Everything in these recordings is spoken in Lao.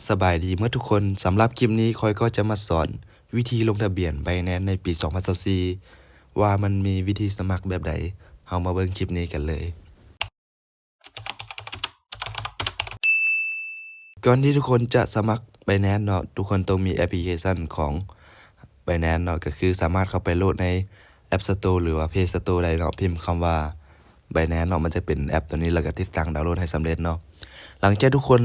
ສະບາຍດີເໝິດທຸກຄົນ, ສຳລັບຄລິບນີ້ຂ້ອຍກໍຈະມາສອນວິທີລົງທະບຽນ Binance ໃນປີສອງພັນຊາວສີ່ ວ່າມັນມີວິທີສະໝັກແບບໃດ, ເຮົາມາເບິ່ງຄລິບນີ້ກັນເລີຍ. ກ່ອນທີ່ທຸກຄົນຈະສະໝັກ Binance ເນາະ, ທຸກຄົນຕ້ອງມີແອັບພລິເຄຊັນຂອງ Binance ເນາະ, ກໍຄືສາມາດເຂົ້າໄປໂຫຼດໃນ App Store ຫຼືວ່າ Play Store ໄດ້ເນາະ, ພິມຄຳວ່າ Binance ເນາະ, ມັນຈະເປັນແອັບໂຕນີ້ ແລ້ວກໍຕິດຕັ້ງດາວໂຫຼດໃຫ້ສຳເລັດເນາະ. ຫຼັງຈາກທຸກຄົນ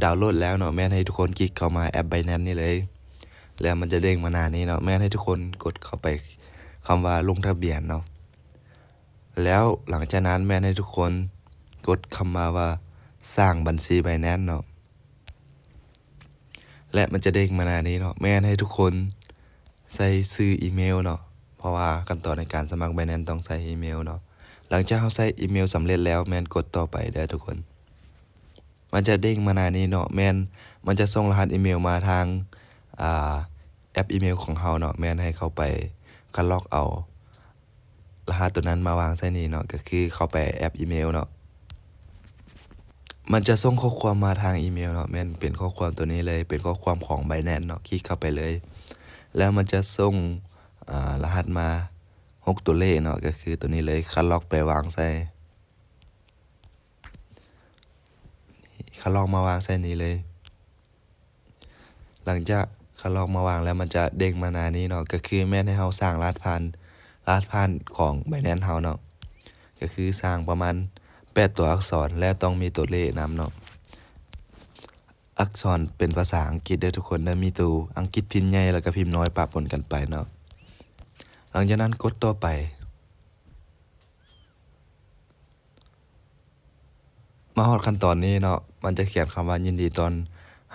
ດາວໂຫຼດແລ້ວເນາະ, ແມ່ນໃຫ້ທຸກຄົນຄລິກເຂົ້າມາແອັບ Binance ນີ້ເລີຍ, ແລ້ວມັນຈະເດ້ງມາໜ້ານີ້ເນາະ, ແມ່ນໃຫ້ທຸກຄົນກົດເຂົ້າໄປຄຳວ່າລົງທະບຽນເນາະ. ແລ້ວຫຼັງຈາກນັ້ນແມ່ນໃຫ້ທຸກຄົນກົດຄຳມາວ່າສ້າງບັນຊີ Binance ເນາະ, ແລະ ມັນຈະເດ້ງມາໜ້ານີ້ເນາະ, ແມ່ນໃຫ້ທຸກຄົນໃສ່ຊື່ອີເມວເນາະ, ເພາະວ່າຂັ້ນຕອນໃນການສະໝັກ Binance ຕ້ອງໃສ່ອີເມວເນາະ. ຫຼັງຈາກເຮົາໃສ່ອີເມວສຳເລັດແລ້ວ ແມ່ນກົດຕໍ່ໄປເດີທຸກຄົນ. ມັນຈະເດ້ງມາໜ້ານີ້ເນາະ, ແມ່ນມັນຈະສົ່ງລະຫັດອີເມວມາທາງ ອ່າ ແອັບອີເມວຂອງເຮົາເນາະ, ແມ່ນໃຫ້ເຂົ້າໄປຄັດລອກເອົາລະຫັດໂຕນັ້ນມາວາງໃສ່ນີ້ເນາະ, ກໍຄືເຂົ້າໄປແອັບອີເມວເນາະ. ມັນຈະສົ່ງຂໍ້ຄວາມມາທາງອີເມວເນາະ, ແມ່ນເປັນຂໍ້ຄວາມໂຕນີ້ເລີຍ, ເປັນຂໍ້ຄວາມຂອງ Binance ເນາະ, ຄລິກເຂົ້າໄປເລີຍ. ແລ້ວມັນຈະສົ່ງ ອາ ລະຫັດມາຫົກຕົວເລກເນາະ, ກໍຄືໂຕນີ້ເລີຍ, ຄັດລອກໄປວາງໃສ່ ຄັດລອກມາວາງໃສ່ນີ້ເລີຍ. ຫຼັງຈາກຄັດລອກມາວາງແລ້ວ ມັນຈະເດ້ງມາໜ້ານີ້ເນາະ, ກໍຄືແມ່ນໃຫ້ເຮົາສ້າງລະຫັດຜ່ານ, ລະຫັດຜ່ານຂອງ Binance ເຮົາເນາະ, ກໍຄືສ້າງປະມານແປດຕົວອັກສອນ ແລະ ຕ້ອງມີຕົວເລກນຳເນາະ. ອັກສອນເປັນພາສາອັງກິດເດີທຸກຄົນເດີ, ມີໂຕອັງກິດພິມໃຫຍ່ ແລ້ວກໍພິມນ້ອຍປະປົນກັນໄປເນາະ. ຫຼັງຈາກນັ້ນກົດຕໍ່ໄປ. ມາຮອດຂັ້ນຕອນນີ້ເນາະ, ມັນຈະຂຽນຄຳວ່າ ຍິນດີຕ້ອນ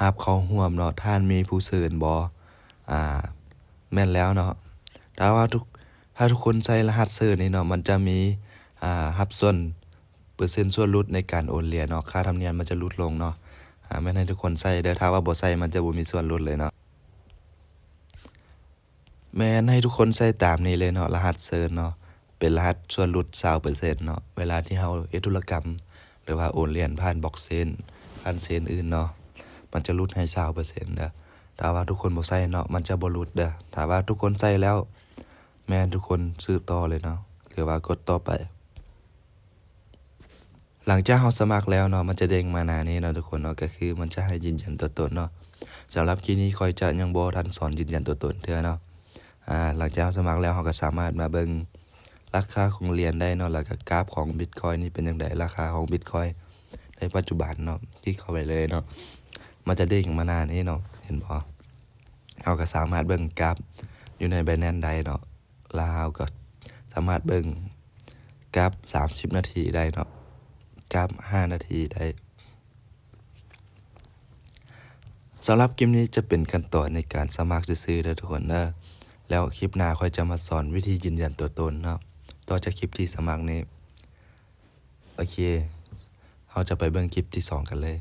ຮັບເຂົ້າຮ່ວມເນາະ, ທ່ານມີຜູ້ເຊີນບໍ່? ອາ ແມ່ນແລ້ວເນາະ. ຖ້າວ່າທຸກ ຖ້າທຸກຄົນໃສ່ລະຫັດເຊີນນີ້ເນາະ, ມັນຈະມີ ອາ ຮັບສ່ວນ ເປີເຊັນສ່ວນຫຼຸດໃນການໂອນຫຼຽນເນາະ, ຄ່າທຳນຽມມັນຈະຫຼຸດລົງເນາະ. ອາ ແມ່ນໃຫ້ທຸກຄົນໃສ່ເດີ, ຖ້າວ່າບໍ່ໃສ່ ມັນຈະບໍ່ມີສ່ວນຫຼຸດເລີຍເນາະ. ແມ່ນໃຫ້ທຸກຄົນໃສ່ຕາມນີ້ເລີຍເນາະ, ລະຫັດເຊີນເນາະ, ເປັນລະຫັດສ່ວນຫຼຸດຊາວເປີເຊັນເນາະ. ເວລາທີ່ເຮົາເຮັດທຸລະກຳ ຫຼືວ່າໂອນຫຼຽນຜ່ານບລັອກເຊນ ຜ່ານເຊນອື່ນເນາະ, ມັນຈະຫຼຸດໃຫ້ຊາວເປີເຊັນເດີ. ຖ້າວ່າທຸກຄົນບໍ່ໃສ່ເນາະ, ມັນຈະບໍ່ຫຼຸດເດີ. ຖ້າວ່າທຸກຄົນໃສ່ແລ້ວ, ແມ່ນທຸກຄົນສືບຕໍ່ເລີຍເນາະ, ຫຼືວ່າກົດຕໍ່ໄປ. ຫຼັງຈາກເຮົາສະໝັກແລ້ວເນາະ, ມັນຈະເດ້ງມາໜ້ານີ້ເນາະທຸກຄົນເນາະ, ກໍຄືມັນຈະໃຫ້ຢືນຢັນຕົວຕົນເນາະ. ສຳລັບຄລິບນີ້ຂ້ອຍຈະຍັງບໍ່ທັນສອນຢືນຢັນຕົວຕົນເທື່ອເນາະ. ອາ ຫຼັງຈາກເຮົາສະໝັກແລ້ວ, ເຮົາກໍສາມາດມາເບິ່ງລາຄາຂອງຫຼຽນໄດ້ເນາະ, ແລ້ວກໍກາຟຂອງ Bitcoin ນີ້ເປັນຈັ່ງໃດ, ລາຄາຂອງ Bitcoin ໃນປັດຈຸບັນເນາະ. ຄລິກເຂົ້າໄປເລີຍເນາະ, ມັນຈະເດ້ງມາໜ້ານີ້ເນາະ, ເຫັນບໍ່? ເຮົາກໍສາມາດເບິ່ງກາຟຢູ່ໃນ Binance ໄດ້ເນາະ. ແລ້ວເຮົາກໍສາມາດເບິ່ງກາຟສາມສິບນາທີໄດ້ເນາະ, ກາຟຫ້ານາທີໄດ້. ສຳລັບຄລິບນີ້ຈະເປັນຂັ້ນຕອນໃນການສະໝັກຊື່ໆເດີທຸກຄົນເດີ, ແລ້ວຄລິບໜ້າຂ້ອຍຈະມາສອນວິທີຢືນຢັນຕົວຕົນເນາະ, ຕໍ່ຈາກຄລິບທີ່ສະໝັກນີ້. ໂອເຄ, ເຮົາຈະໄປເບິ່ງຄລິບທີສອງກັນເລີຍ.